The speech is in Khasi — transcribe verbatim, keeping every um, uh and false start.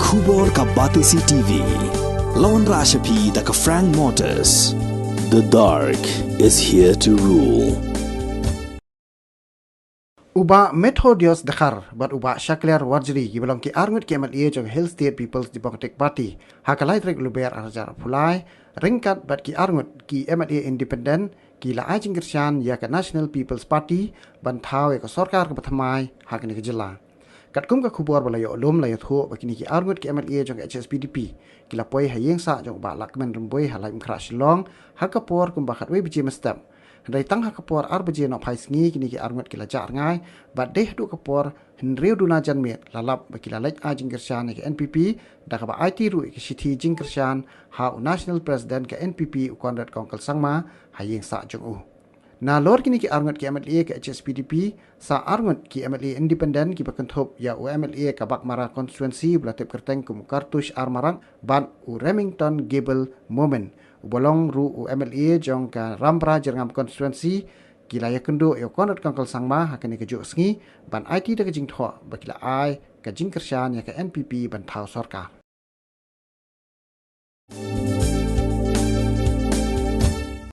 Khubor ka Batesi T V. Lawan Rashapi da ka Frank Motors. The dark is here to rule. U Bah Methodius Dkhar bad u Bah Shakliar Warjri, kiba long ki arngut ki M L A jong Hill State People's Democratic Party, ha ka lai tarik Lber arhajar arphew lai, ryngkat bad ki arngut ki M L A independent, ki la ai jingkyrshan ïa ka National People's Party ban thaw ïa ka sorkar kaba thymmai ha kane ka jylla. Katkum ka khubor ba la ïoh lum, la ïathuh ba kine ki arngut ki M L A jong ka H S P D P ki la poi ha ïing sah jong u Bah Lahkmen Rymbui ha Laitumkhrah, Shillong, ha ka por kumba khatwei baje mynstep. Hynrei tang ha ka por ar baje nohphai sngi, kine ki arngut ki la jah rngai, bad dei haduh ka por hynriew duna janmiet la lap ba ki la leit ai jingkyrshan ïa ka N P P, da kaba aiti ruh ïa ka shithi jingkyrshan ha u National President ka N P P, u Conrad Kongkal Sangma, ha ïing sah jong u. Nalor kine ki arngut ki M L A ka H S P D P, sa arngut ki M L A independent kiba kynthup ïa u M L A ka Baghmara constituency ba la tip kyrteng kum u Kartush Armarak, bad u Remington Gable Momin, uba long ruh u M L A jong ka Rambra Jyrngam constituency, ki la ïakynduh ïa u Conrad Kongkal Sangma ha kane ka juh sngi ban aiti da ka jingthoh ba ki la ai ka jingkyrshan ïa ka N P P ban thaw sorkar.